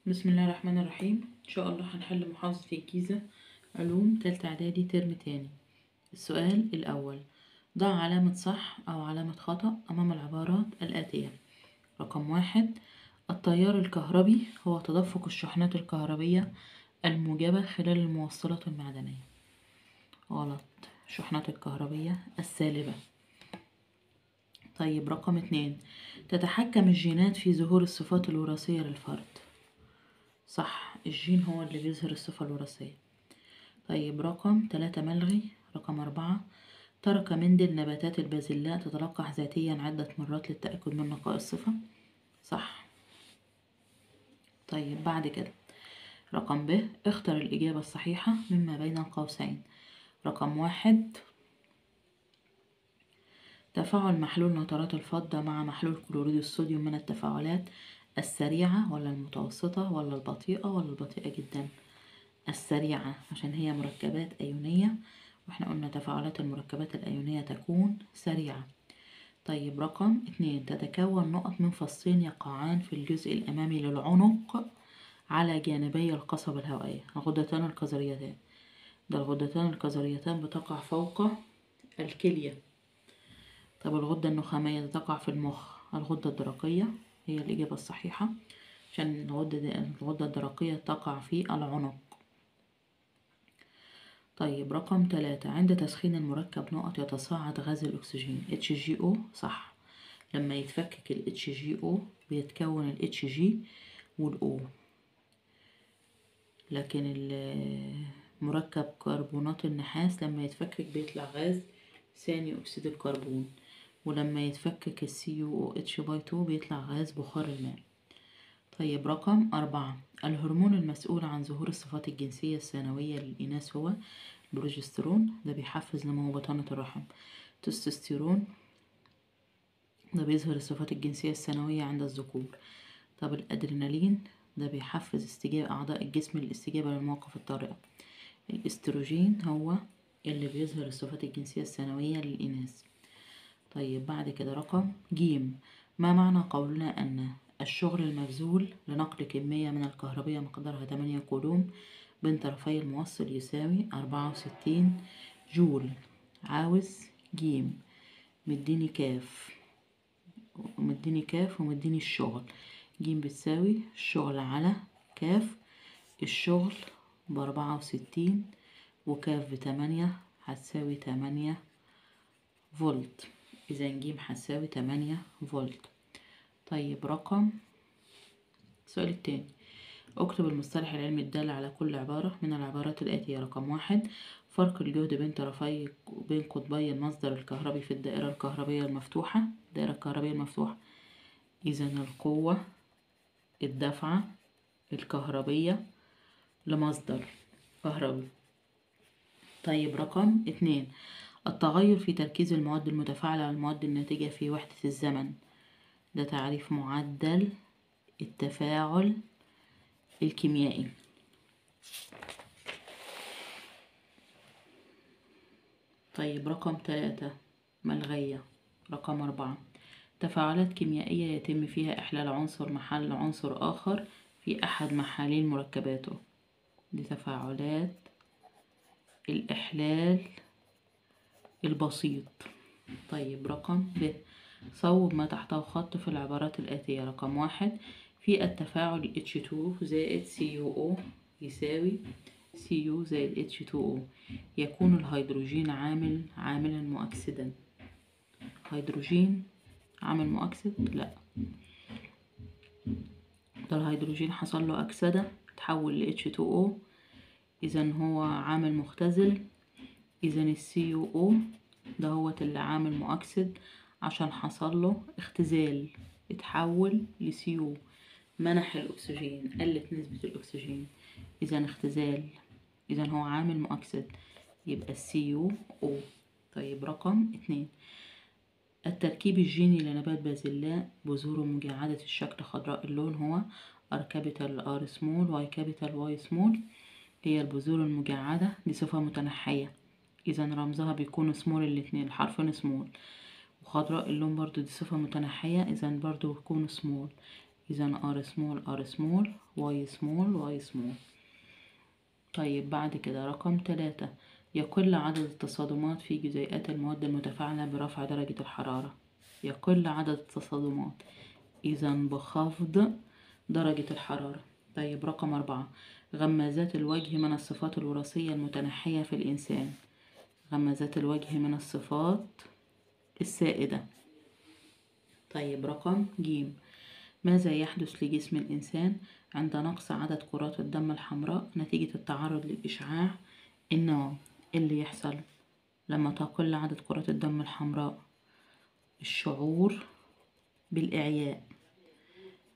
بسم الله الرحمن الرحيم. ان شاء الله هنحل محافظة الجيزة علوم تالتة اعدادي ترم تاني. السؤال الاول: ضع علامة صح او علامة خطأ امام العبارات الاتية. رقم 1: التيار الكهربي هو تدفق الشحنات الكهربية الموجبة خلال الموصلات المعدنية. غلط، الشحنات الكهربية السالبة. طيب رقم 2: تتحكم الجينات في ظهور الصفات الوراثية للفرد. صح، الجين هو اللي بيظهر الصفة الوراثية. طيب رقم 3 ملغي. رقم 4: ترك مندل نباتات البازلاء تتلقح ذاتيا عدة مرات للتأكد من نقاء الصفة. صح. طيب بعد كده رقم ب: اختر الإجابة الصحيحة مما بين القوسين. رقم 1: تفاعل محلول نترات الفضة مع محلول كلوريد الصوديوم من التفاعلات السريعة ولا المتوسطة ولا البطيئة ولا البطيئة جدا؟ السريعة، عشان هي مركبات أيونية، واحنا قلنا تفاعلات المركبات الأيونية تكون سريعة. طيب رقم 2: تتكون نقط من فصين يقعان في الجزء الأمامي للعنق على جانبي القصبة الهوائية، الغدتان الكظريتان. ده الغدتان الكظريتان بتقع فوق الكلية. طب الغدة النخامية تقع في المخ. الغدة الدرقية هي الإجابة الصحيحة، عشان الغدة الدرقية تقع في العنق. طيب رقم 3: عند تسخين المركب نقط يتصاعد غاز الأكسجين HgO. صح، لما يتفكك ال HgO بيتكون ال Hg وال O، لكن مركب كربونات النحاس لما يتفكك بيطلع غاز ثاني أكسيد الكربون، ولما يتفكك ال CuOH by 2 بيطلع غاز بخار الماء. طيب رقم 4: الهرمون المسؤول عن ظهور الصفات الجنسية الثانوية للإناث هو البروجسترون، ده بيحفز نمو بطانة الرحم. تستوستيرون ده بيظهر الصفات الجنسية الثانوية عند الذكور. طب الأدرينالين ده بيحفز استجابة أعضاء الجسم للاستجابة للمواقف الطارئة. الاستروجين هو اللي بيظهر الصفات الجنسية الثانوية للإناث. طيب بعد كده رقم ج: ما معنى قولنا أن الشغل المبذول لنقل كمية من الكهربية مقدارها 8 كولوم بين طرفي الموصل يساوي 64 جول؟ عاوز ج، مديني كاف ومديني كاف ومديني الشغل. ج بتساوي الشغل على كاف، الشغل ب64 وكاف ب8 هتساوي 8 فولت، إذا ج هتساوي 8 فولت. طيب رقم السؤال التاني: اكتب المصطلح العلمي الدال على كل عبارة من العبارات الآتية. رقم 1: فرق الجهد بين طرفي بين قطبي المصدر الكهربي في الدائرة الكهربية المفتوحة. الدائرة الكهربية المفتوحة، إذا القوة الدافعة الكهربية لمصدر كهربي. طيب رقم 2: التغير في تركيز المواد المتفاعلة والمواد الناتجة في وحدة الزمن. ده تعريف معدل التفاعل الكيميائي. طيب رقم 3 ملغية. رقم 4: تفاعلات كيميائية يتم فيها إحلال عنصر محل عنصر آخر في أحد محاليل مركباته. دي تفاعلات الإحلال البسيط. طيب رقم ب: صوب ما تحته خط في العبارات الآتية. رقم 1: في التفاعل H2 زائد CuO يساوي Cu زائد H2O يكون الهيدروجين عاملا مؤكسدا. هيدروجين عامل مؤكسد؟ لا، ده الهيدروجين حصل له أكسدة تحول ل H2O، إذا هو عامل مختزل. إذا ال CuO ده هو اللي عامل مؤكسد عشان حصل له اختزال، اتحول ل Cu، منح الأكسجين، قلت نسبة الأكسجين، إذا اختزال، إذا هو عامل مؤكسد، يبقى CuO. طيب رقم 2: التركيب الجيني لنبات بازلاء بذوره مجعدة الشكل خضراء اللون هو R capital R small Y capital Y small. هي البذور المجعدة دي صفة متنحية، إذا رمزها بيكون small الاتنين، الحرفين small. وخضراء اللون برضو دي صفة متنحية، إذا برضو بيكون small. إذا R small R small Y small Y small. طيب بعد كده رقم 3، يقل عدد التصادمات في جزيئات المواد المتفاعلة برفع درجة الحرارة. يقل عدد التصادمات، إذا بخفض درجة الحرارة. طيب رقم 4، غمازات الوجه من الصفات الوراثية المتنحية في الإنسان. غمازات الوجه من الصفات السائدة. طيب رقم ج، ماذا يحدث لجسم الإنسان عند نقص عدد كرات الدم الحمراء نتيجة التعرض للإشعاع النووي؟ اللي يحصل لما تقل عدد كرات الدم الحمراء؟ الشعور بالإعياء.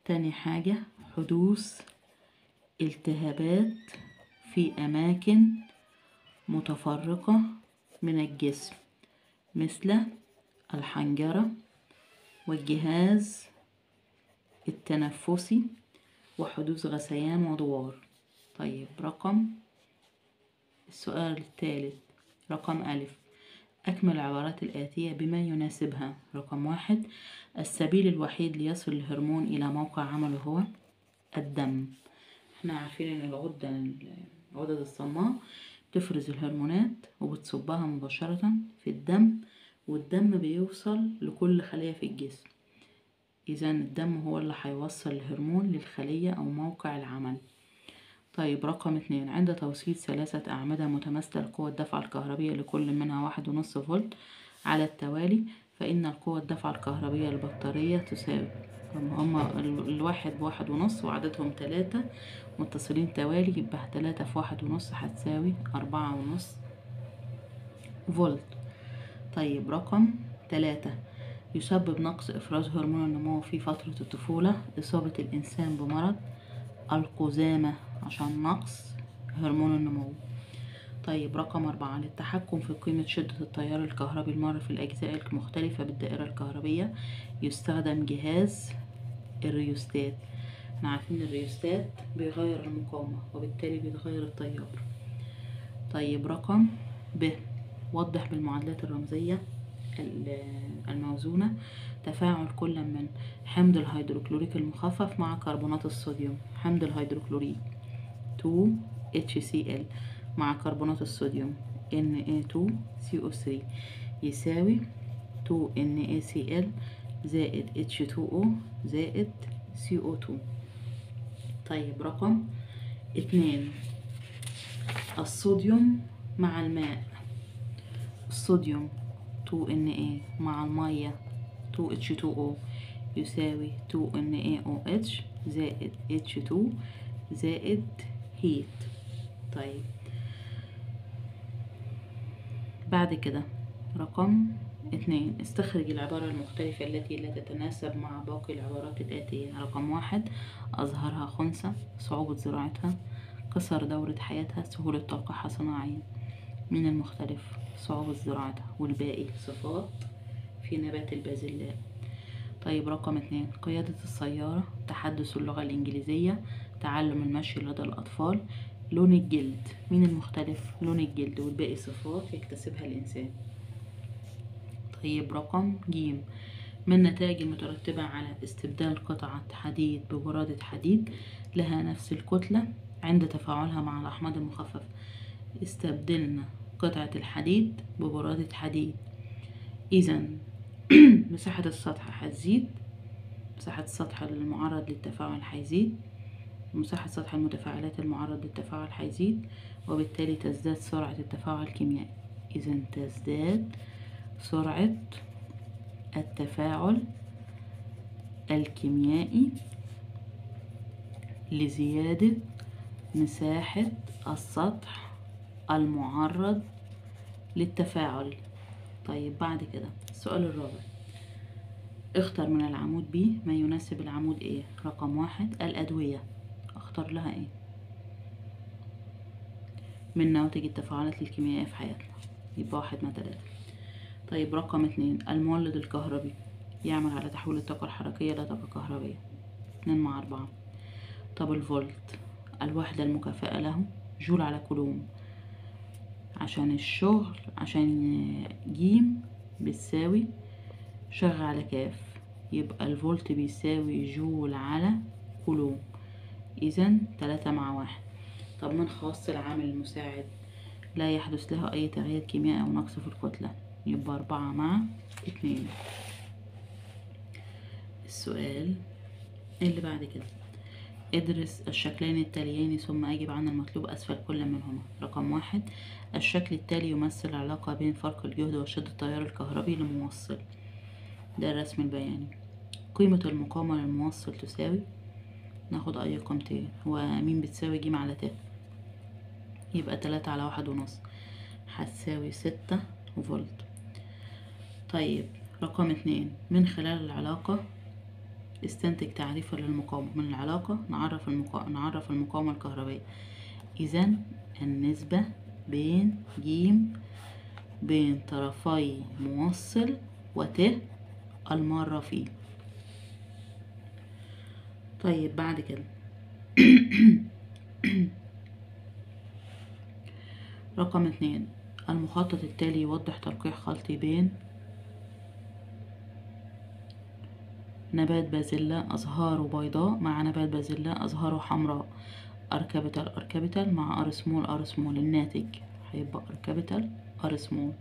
تاني حاجة حدوث التهابات في أماكن متفرقة من الجسم مثل الحنجرة والجهاز التنفسي وحدوث غثيان ودوار. طيب رقم السؤال الثالث، رقم ألف، أكمل العبارات الآتية بما يناسبها. رقم 1، السبيل الوحيد ليصل الهرمون إلى موقع عمله هو الدم. احنا عارفين ان الغدد الصماء بتفرز الهرمونات وبتصبها مباشرة في الدم، والدم بيوصل لكل خلية في الجسم. إذا الدم هو اللي هيوصل الهرمون للخلية أو موقع العمل. طيب رقم 2، عند توصيل 3 أعمدة متماثلة لقوة الدفع الكهربية لكل منها 1.5 فولت على التوالي، فإن القوة الدفع الكهربية للبطارية تساوي، هما الواحد ب1.5 وعددهم 3 متصلين توالي، يبقى 3 في 1.5 هتساوي 4.5 فولت. طيب رقم 3، يسبب نقص إفراز هرمون النمو في فترة الطفولة إصابة الإنسان بمرض القزامة عشان نقص هرمون النمو. طيب رقم 4، للتحكم في قيمة شدة التيار الكهربي المار في الأجزاء المختلفة بالدائرة الكهربية يستخدم جهاز الريوستات. احنا عارفين الريوستات بيغير المقاومة وبالتالي بيتغير التيار. طيب رقم ب، وضح بالمعادلات الرمزية الموزونة تفاعل كل من حمض الهيدروكلوريك المخفف مع كربونات الصوديوم. حمض الهيدروكلوريك 2HCl مع كربونات الصوديوم Na2CO3 يساوي 2NaCl زائد H2O زائد CO2. طيب رقم 2، الصوديوم مع الماء، الصوديوم 2Na مع المية 2H2O يساوي 2NaOH زائد H2 زائد هيت. طيب بعد كده رقم 2، استخرج العبارة المختلفة التي لا تتناسب مع باقي العبارات الآتية. رقم 1، أظهرها خنثى، صعوبة زراعتها، قصر دورة حياتها، سهولة تلقيحها صناعيا. من المختلف؟ صعوبة زراعتها، والباقي صفات في نبات البازلاء. طيب رقم 2، قيادة السيارة، تحدث اللغة الإنجليزية، تعلم المشي لدى الأطفال، لون الجلد. مين المختلف؟ لون الجلد، والباقي صفات يكتسبها الإنسان. طيب رقم ج، ما النتائج المترتبة على استبدال قطعة حديد ببرادة حديد لها نفس الكتلة عند تفاعلها مع الأحماض المخففة؟ استبدلنا قطعة الحديد ببرادة حديد، إذا مساحة السطح هتزيد، مساحة السطح المعرض للتفاعل هيزيد، مساحة سطح المتفاعلات المعرض للتفاعل هيزيد، وبالتالي تزداد سرعة التفاعل الكيميائي. إذا تزداد سرعة التفاعل الكيميائي لزيادة مساحة السطح المعرض للتفاعل. طيب بعد كده السؤال الرابع، اختر من العمود B ما يناسب العمود A. رقم 1، الأدوية، اختار لها ايه من نواتج التفاعلات الكيميائية في حياتنا، يبقى 1 مع 3. طيب رقم 2، المولد الكهربي يعمل على تحويل الطاقة الحركية إلى طاقة كهربية، 2 مع 4. طب الفولت، الوحدة المكافئة له جول على كولوم، عشان الشغل، عشان جيم بتساوي شغ على كاف، يبقى الفولت بيساوي جول على كولوم، إذا 3 مع 1. طب من خواص العامل المساعد؟ لا يحدث له أي تغيير كيميائي أو نقص في الكتلة، يبقى 4 مع 2. السؤال اللي بعد كده، ادرس الشكلين التاليين ثم أجب عن المطلوب أسفل كل منهما. رقم 1، الشكل التالي يمثل علاقة بين فرق الجهد وشدة التيار الكهربي لموصل، ده الرسم البياني. قيمة المقاومة للموصل تساوي، ناخد أي قيمتين، هو مين بتساوي ج على ت، يبقى 3 على 1.5 هتساوي 6 فولت. طيب رقم 2، من خلال العلاقة استنتج تعريفا للمقاومة. من العلاقة نعرف المقاومة الكهربائية. إذا النسبة بين ج بين طرفي موصل وت المارة فيه. طيب بعد كده رقم 2، المخطط التالي يوضح تلقيح خلطي بين نبات بازلاء أزهاره بيضاء مع نبات بازلاء أزهاره حمراء، R capital R capital مع r small r small. الناتج هيبقى R capital r small،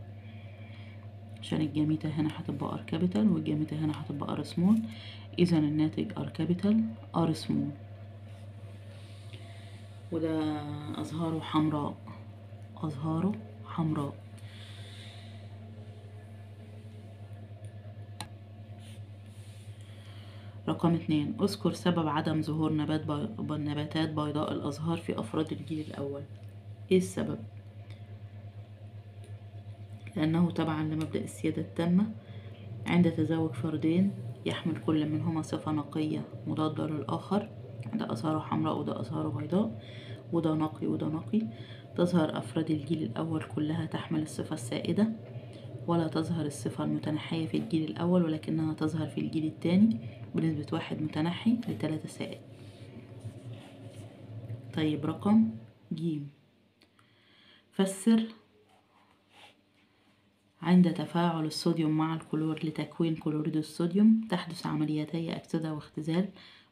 عشان الجميتة هنا هتبقى R capital والجميتة هنا هتبقى r small، إذا الناتج R capital r small. وده أزهاره حمراء، أزهاره حمراء. رقم 2، اذكر سبب عدم ظهور نباتات بيضاء الأزهار في أفراد الجيل الأول. ايه السبب؟ لأنه تبعا لمبدأ السيادة التامة، عند تزاوج فردين يحمل كل منهما صفة نقية مضادة للآخر، ده أزهاره حمراء وده أزهاره بيضاء، وده نقي وده نقي، تظهر أفراد الجيل الأول كلها تحمل الصفة السائدة، ولا تظهر الصفة المتنحية في الجيل الأول، ولكنها تظهر في الجيل الثاني بنسبة 1 متنحي ل3 سائد. طيب رقم ج، فسر عند تفاعل الصوديوم مع الكلور لتكوين كلوريد الصوديوم تحدث عمليتي أكسدة واختزال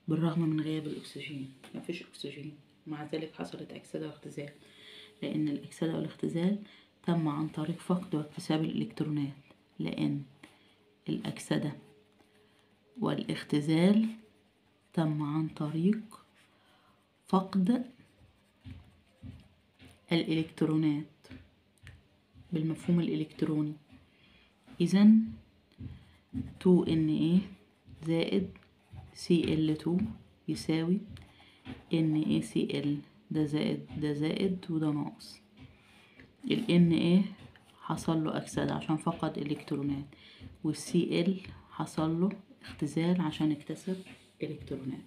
بالرغم من غياب الأكسجين. مفيش أكسجين، مع ذلك حصلت أكسدة واختزال، لأن الأكسدة والاختزال تم عن طريق فقد واكتساب الإلكترونات، لأن الأكسدة والاختزال تم عن طريق فقد الإلكترونات بالمفهوم الإلكتروني. إذن 2Na زائد Cl2 يساوي NaCl، ده زائد ده زائد وده ناقص. ال Na حصل له أكسدة عشان فقد إلكترونات، وال Cl حصل له اختزال عشان اكتسب إلكترونات.